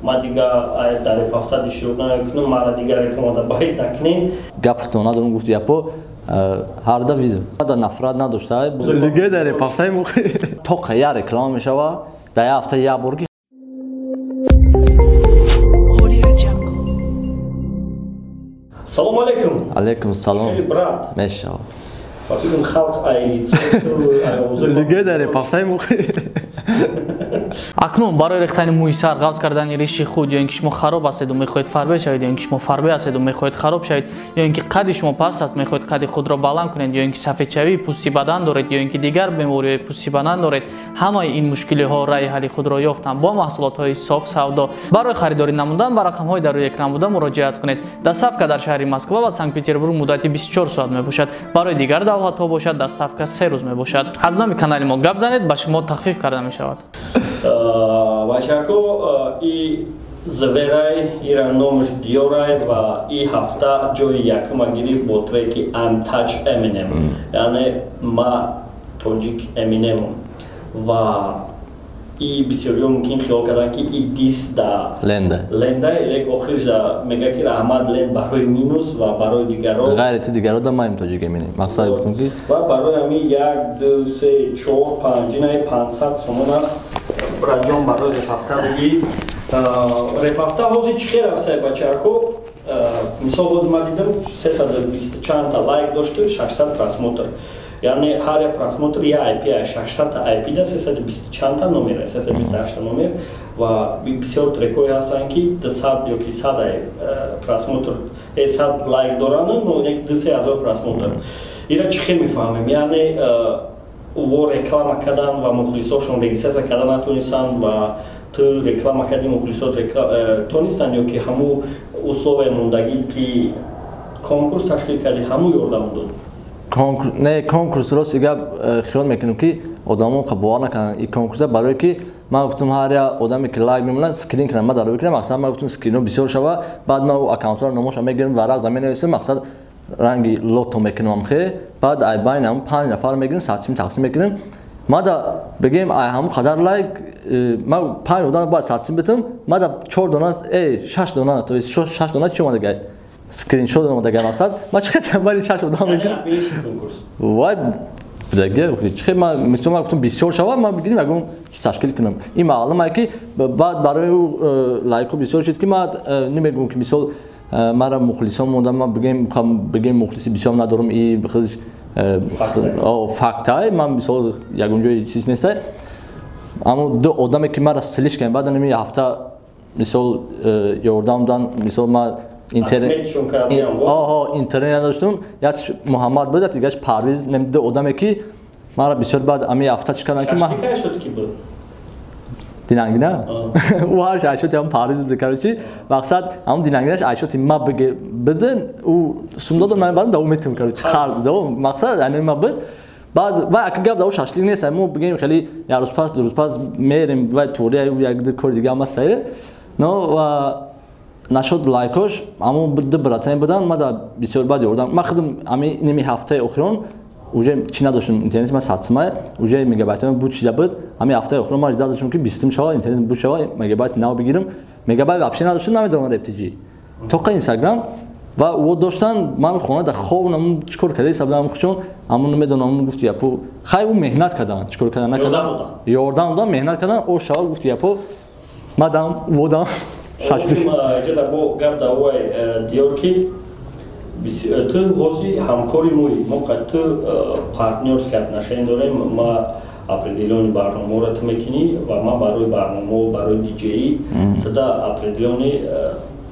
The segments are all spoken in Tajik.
Ма дига дар репафта дишур накунам, мара дига реклама да байт накунем. Гапто надорам, гуфти япо ҳарда виза. Да нафрат надошта. Лига дар репафтаи мо тоқа я реклама мешава, дар як ҳафта як бор. Салом алейкум. Алейкум салом. Хеле брат. Мешава. Фақат халқ айлит. Лига дар репафтаи мо. Акнун барои рехтани мӯи сар, ғафз кардани риши худ, ё ин ки шумо хароб ҳастеду мехоҳед фарбе шавед, ё ин ки шумо фарбе ҳастеду мехоҳед хароб шавед, ё ин ки қади шумо паст аст, мехоҳед қади худро баланд кунед, ё ин ки сафедшавии пӯсти бадан доред, ё ин ки дигар бемориҳои пӯсти бадан доред, ҳамаи ин мушкилиҳо раъи ҳалли худро ёфтанд бо маҳсулотҳои соф савдо. Барои харидорӣ намудан ба рақамҳои дар рӯи экран буда муроҷиат кунед. Доставка дар шаҳри Москва ва Санкт-Петербург муддати 24 соат мебошад. Барои дигар давлатҳо бошад, доставка 3 рӯз мебошад. Аз номи канали мо гап занед, ба шумо тахфиф карда мешавад. Бачако, и зверай, ира номаш Диорай ва и ҳафта ҷои якума гирифт бо треки I'm Touch Eminem. Яъне ма тоҷик Eminemом. Ва и бисёриҳо мумкин хиёл карданд, ки и дис да Ленда. Ленда, лек охирш да мега, ки раҳмат Ленд барои минус ва барои дигаро. Ғайри ти дигаро да маем тоҷик Eminem. Мақсад гуфтам, ки ва барои ҳамин як, ду, се, чор, панҷ, инаи 500 сомона браҷон барои репафта буги. Репафта ҳозир чӣ хел рафтсай, бачако? Мисол, ҳозир ман дидам, 320 чандта лайк дошту, 600 просмотр. Яъне ҳар як просмотр я IP, 600 IP да 320 чандта номер, 328 номер, ва бисёр трекҳое ҳастанд, ки 200 ё ки 100 просмотр, 100 лайк доранд, но як ду се ҳазор просмотр. Ира чӣ хел мефаҳмем? Яъне во реклама кардан ва мухлисошон регистрация кардан натонистанд, ва ту реклама кардӣ, мухлисот тонистанд, ё ки ҳамун условия мондагӣ, ки конкурс ташкил кардӣ, ҳамун ёрдам дод? Не, конкурс, рости гап, хиёл мекунем, ки одамон бовар накунанд и конкурса, барое ки ман гуфтам, ҳар як одаме, ки лайк мемонад, скрин кунад, ман дар рӯй кунам. Мақсад, ман гуфтам, скрино бисёр шава, баъд ман аккаунтҳоро номоша мегирам, варақ да менависам, мақсад, ранги лото мекунам хе, баъд ай байни ҳамун панҷ нафар мегирем, садсим тақсим мекунем. Мада бигем, ай ҳамун қадар лайк, ман панҷ одам бояд садсим битам, мада чор дона, шаш дона, то есть шаш дона чи омадагай, скриншот омадагай. Мақсад, ман чӣ хел байни шаш одам мегирам? Вай будаги чӣ хел? Ман мисол, ман гуфтам, бисёр шава, ман бигирим, ягон чи ташкил кунам. Ин маълум ае, ки баъд барои ӯ лайкҳо бисёр шуд, ки ман намегӯм, ки мисол мара мухлисон мондам, ман бигем, мухлиси бисёр надорам, и худаш фактай, ман мисол ягон ҷои чиз нестай. Аммо ду одаме, ки мара слишком баъд ами ҳафта мисол ёрдам дан, мисол ман интернет надоштум, як Муҳаммад буд, дигаш Парвиз, ду одаме, ки мара бисёр баъд ами ҳафта чӣ карданд, ки ман динангина ӯ ҳарш айшоти ҳам Парвиз буд. Короче, мақсад, ҳамон динангинаш айшоти ма бидин, ӯ сум додам, ман баъд давом метавам, короче, хар давом, мақсад ани ма буд. Баъд вай ака гап даво шашлик нест, мо бигем, хеле як рӯз пас, 2 рӯз пас мерем, вай тури як ду кори дига ҳам ҳаст. Но ва нашуд лайкош, ҳамон ду братане буданд, ма да бисёр баъд ёрдам. Ман худам ҳами ними ҳафтаи охирон уже чӣ надоштам, интернети ман садсима, уже мегабайтам буд шида буд. Ҳами ҳафтаи охирон ман ждал доштам, ки бистум шава, интернет буд шава, мегабайти нав бигирам. Мегабайт вообще надоштам, намедонам рептиҷи тоқа Инстаграм ва ӯ доштан. Ман хона да хоб намун, чӣ кор карда сабдам хучон, ҳамун намедонам. Ҳамун гуфти япо, хай, ӯ меҳнат кардан, чӣ кор кардан, накардан, ёрдам додан, меҳнат кардан, о шава, гуфти япо, мадам водам шашлик. Иҷода бо гап давай, Диёр, ки ту ҳозир ҳамкори мои, мо ту партнёрский отношение дорем. Ма определённый барномаро ту мекунӣ ва ман барои барномао, барои диҷеӣ туда определённый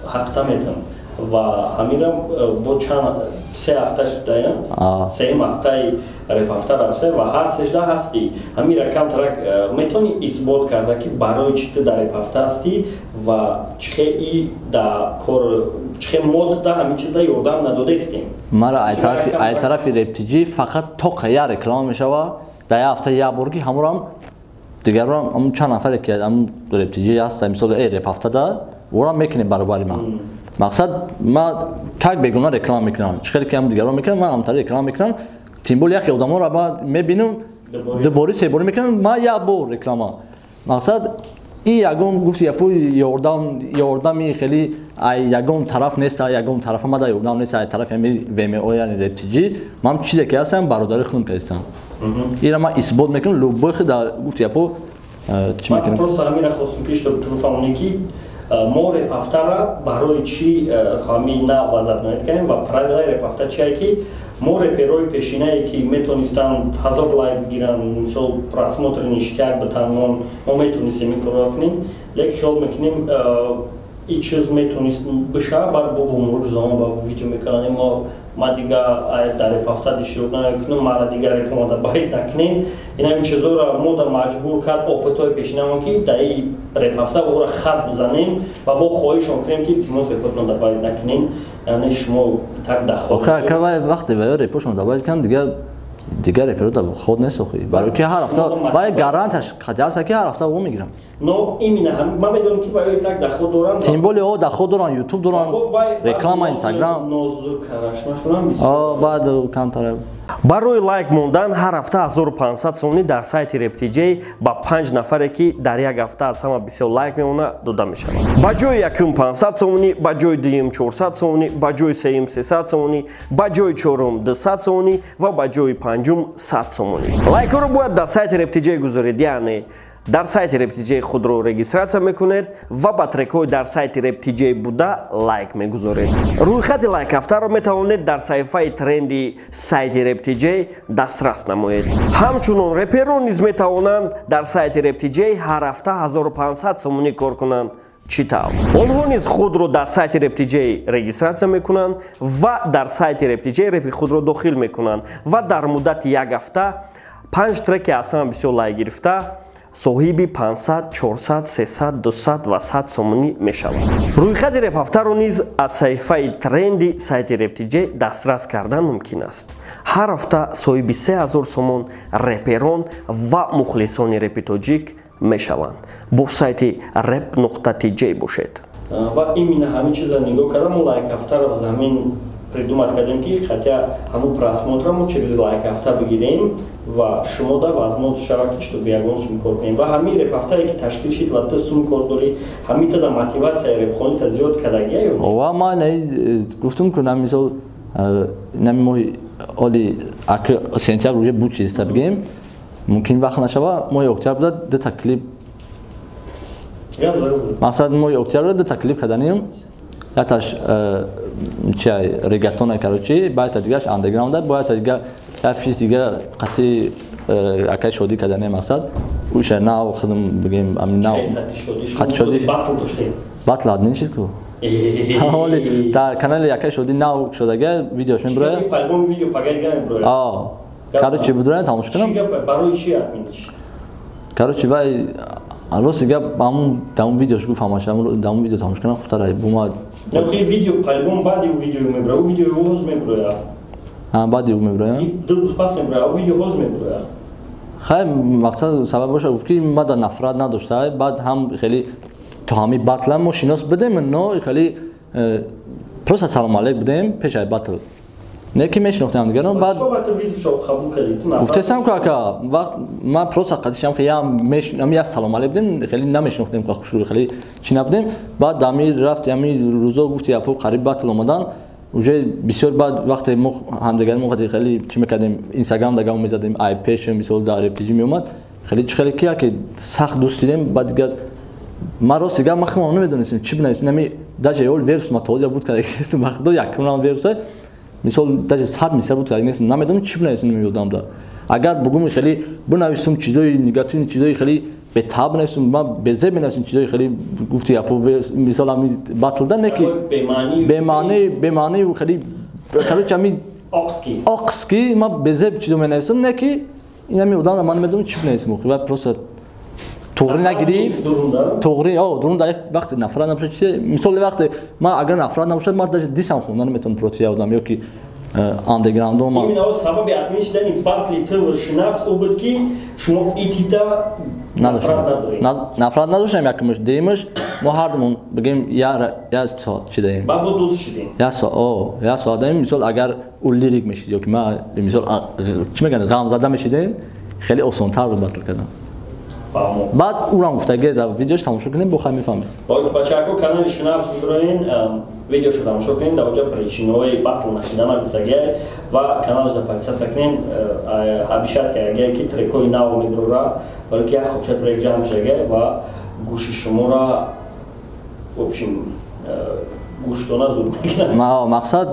ҳақта метам. Ва ҳаминам бо чанд се ҳафта шудаям, сеюм ҳафтаи репҳафта рафта ва ҳар сежда ҳастӣ. Ҳамира камтарак метавонӣ исбот карда, ки барои чӣ ту дар репҳафта ҳастӣ ва чихе и да кор, чихе мо да ҳамин чиза ёрдам надодастем? Мара ай тарафи рептиҷӣ фақат тоқа як реклама мешава дар як ҳафта як бор, ки ҳамурам дигарам, ҳамун чанд нафаре, ки ҳамун рептиҷӣ ҳаст, мисол репҳафтада ӯрам мекунем баробари ман. Мақсад, ман как бегуна реклама мекунам, чӣ хеле ки ҳам дигарон мекунам, ман ҳамтари реклама мекунам. Тем более яхе одамонро ман мебинам, дубори себорӣ мекунам, ман як бор реклама. Мақсад, И ягон гуфти япо ёрдами хеле ай ягон тараф нест, ягон тараф омада ёрдам нест, ай тараф ҳами ВМО, яъне РепТЖ. Ман чизе ки ҳастам бародари худам кардам. Ира ман исбот мекунам, любой худа гуфти япо чӣ мекунам. Ман просто ҳамина хостум ки чтоб ту фаҳмонӣ ки мо репафтара барои чӣ ҳамин на вазабноят кардем ва правилаи репафта чие ки мо реперои пешинае ки метонистанд 1000 лайк гиранд, мисол просмотр ништяк битанмон, мо метонистем ин корро кунем, лекин хиёл мекунем ин чиз метонист бишава, баъд бо мурури замон ба видео мекунем, мо ма дига дар репафта иштирок намекунам, мара дига репомада байд накунем. Ин ҳамин чизоро мо да маҷбур кард опытҳои пешинамон ки дар ин репафта ора хат бизанем ва бо хоҳишон кунем ки илтимос репотон да байд накунем, яъне шумо так дахол. Охир ака вай вақте ва репошон да байд кунам, дигар реперо да ход нест охи. Барои ки ҳар ҳафта вай гаранташ хати ҳаст ки ҳар ҳафта во мегирам. Но именно ман медонам ки вай так даход доранд. Тем более о даход доранд, YouTube доранд, реклама, Instagram. Нозукарашмашонам бисёр. О баъд камтар. Барои лайк мондан ҳар ҳафта 1500 сомонӣ дар сайти РепТЖ ба 5 нафаре ки дар як ҳафта аз ҳама бисёр лайк мемонад дода мешавад. Ба ҷои якум 500 сомонӣ, ба ҷои дуюм 400 сомонӣ, ба ҷои сеюм 300 сомонӣ, ба ҷои чорум 200 сомонӣ ва ба ҷои панҷум 100 сомонӣ. Лайкҳоро бояд дар сайти РепТЖ гузоред, яъне дар сайти РепТЖ худро регистратсия мекунед ва ба трекҳои дар сайти РепТЖ буда лайк мегузоред. Рӯйхати лайкҳафтаро метавонед дар саҳифаи тренди сайти РепТЖ дастрас намоед. Ҳамчунон реперон низ метавонанд дар сайти РепТЖ ҳар ҳафта 1500 сомонӣ кор кунанд. Чӣ тавр? Онҳо низ худро дар сайти РепТЖ регистратсия мекунанд ва дар сайти РепТЖ репи худро дохил мекунанд ва дар муддати як ҳафта 5 треки аз ҳама бисёр лайк гирифта соҳиби 500, 400, 300, 200 ва 100 сомонӣ мешавад. Рӯйхати репҳафтаро низ аз саҳифаи тренди сайти РепТЖ дастрас кардан мумкин аст. Ҳар ҳафта соҳиби 3000 сомон реперон ва мухлисони репи тоҷик мешаванд. Бо сайти rep.tj бошед. Ва именно ҳамин чиза нигоҳ кардам, мо лайкҳафтаро замин придумать кардем ки хотя ҳамун просмотрро мо через лайкҳафта бигирем ва шумо да возможно шавад ки чтобы ягон сум кор кунем. Ва ҳамин репҳафтае ки ташкил шид ва ту сум кор дорӣ, ҳамин тада мотиватсияи репхонита зиёд кардагия ё не? Ва ман гуфтум ку на мисол нами моҳи оли сентябр уже буд чизта бигем, мумкин вақт нашава, моҳи октябр да дута клип, мақсад моҳи октябр да дута клип карданем, яташ чай регатона, короче, баъд дигараш андерграунд, баъд дигар я фиш дигар қати акай шодӣ кардане, мақсад уша нав худам бигем, ами нав қати шодӣ батл доштем, батл админ шид ку ҳоли дар канали акай шодӣ нав шодага видеош мебурад, альбом видео пагай дига мебурад. А короче будуран тамош кунам. Барои чи админ? Короче вай рости гап ҳамун дар видеош гуфт ҳамаш дар видео тамош кунам хубтар бума. Нахи видео альбом баъди ӯ видео мебурад, ӯ видео ҳоз мебурад. Баъди ӯ мебурад? Ду рӯз пас мебурад, ӯ видео ҳоз мебурад. Хай мақсад сабаб боша гуфт ки ма дар нафрат надошта, баъд ҳам хеле то ҳами батла мо шинос будем, но хеле просто салом алейк будем пеш аз батл. Не ки мешинохтем ҳамдигарро, баъд гуфтесам ку ака вақт ман просто қадишам ки ям як салом алейк будем, хеле намешинохтем ку хушрӯ хеле чӣ набудем. Баъд ҳами рафт ҳами рӯзо гуфти япо қариб батл омадан уже бисёр, баъд вақте мо ҳамдигари мо хеле чӣ мекардем, Инстаграм дагам мезадем, ай пеш мисол дар РепТЖ меомад, хеле чӣ хеле ки яке сахт дӯст дидем. Баъд дигар ман рости гап ман худам намедонистем чӣ бинависем, ҳами даже ёл верс ма тоза буд карда ки вақто якум верса мисол даже 100 мисол буд карда нестам, намедонам чӣ бинависем намедонам да. Агар бугум хеле бинависам чизои негативни, чизои хеле бетаб бинависам, ман безеб бинависам чизои хеле гуфти япо мисол ҳами батлда не ки бемаъни хеле короче ҳами оқски ман безеб чизо менависам, не ки ин ҳами одам ман намедонам чӣ бинависам ва просто туғри нагириф, туғри дурун дар як вақте нафрат набошад, чизе мисол вақте ман агар нафрат набошад, ман даже дисам хонда наметавонам против я одам ё ки андерграундо. Ман именно сабаби админ шидани батли ту ва Шнапс ӯ буд ки шумо итида нафрат надоштем, якумаш, дуюмаш мо ҳардумон бигем я соат чӣ даем, баъд бо дӯст шудем, я соат даем. Мисол агар ӯ лирик мешид ё ки ман мисол чӣ мегӯянд ғамзада мешидем, хеле осонтар буд батл кардан. Баъд урам гуфтаги дар видеош тамошо кунем, бо хай мефаҳмед. Бачаҳако, канали Шунав бироин, видеошо тамошо кунем, дар оҷа причинаҳои батл нашидана гуфтагиай ва каналашда подписаться кунем. Ҳабишат кардагиай, ки трекҳои нав мебирора, барои ки як хобча трек ҷамъ шудагиай ва гӯши шуморо, в общем, гӯштона зуд мекунад. Мақсад,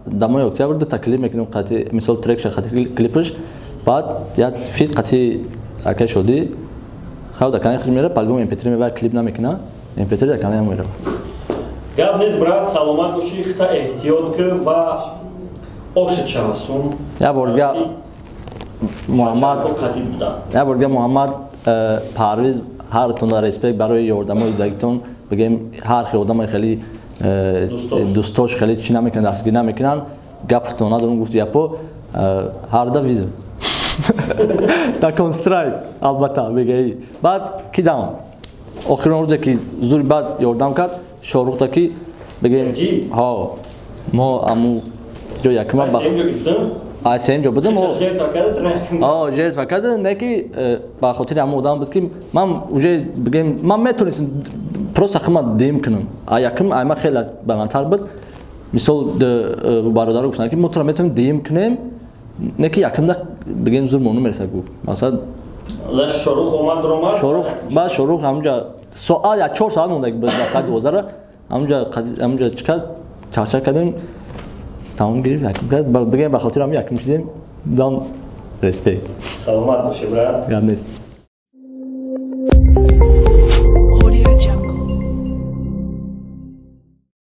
дар моҳи октябр дута клип мекунем, қати, мисол, трекша қати клипаш, баъд як фит қати акай Шодӣ. Хав дар канали худ мера, по-любому mp3 мебара, клип намекуна, mp3 дар канали мера. Гап нест, брат, саломат бошӣ, хита эҳтиёт кӣ ва ошит шавасум. Як бор дига Муҳаммад, як бор дига Муҳаммад, Парвиз, ҳартонда респект барои ёрдамои дидагитон. Бигем, ҳар хел одамои хеле дӯстош хеле чӣ намекунанд, дастгирӣ намекунанд. Гапатон надорум, гуфти япо ҳарда виза дар констрайк, албатта, бегаи. Баъд кидам охирон рӯзе ки зури баъд ёрдам кард Шоҳрухта, ки бигем, ҳо, мо аму ҷо якума ай сеюм ҷо будем, жертва карда, не ки ба хотири ҳамон одам буд, ки ман уже, бигем, ман метонистам просто хима дим кунам, а якум айма хеле баландтар буд. Мисол, бародаро гуфтанд, ки мо туро метавонем дим кунем, не ки якумда, бигем, зур мону мерасад, гуфт. Масалан, Шорух омад, ромад. Шорух, баъд Шорух ҳамунҷа соат я 4 соат монда буд ба соати 12-ра, ҳамунҷа чӣ кард, чарчар кардем, тамом, гирифт, якум кард. Бигем, ба хотири ҳамин якум шидем, дам респект. Саломат бошӣ, брат. Гап нест.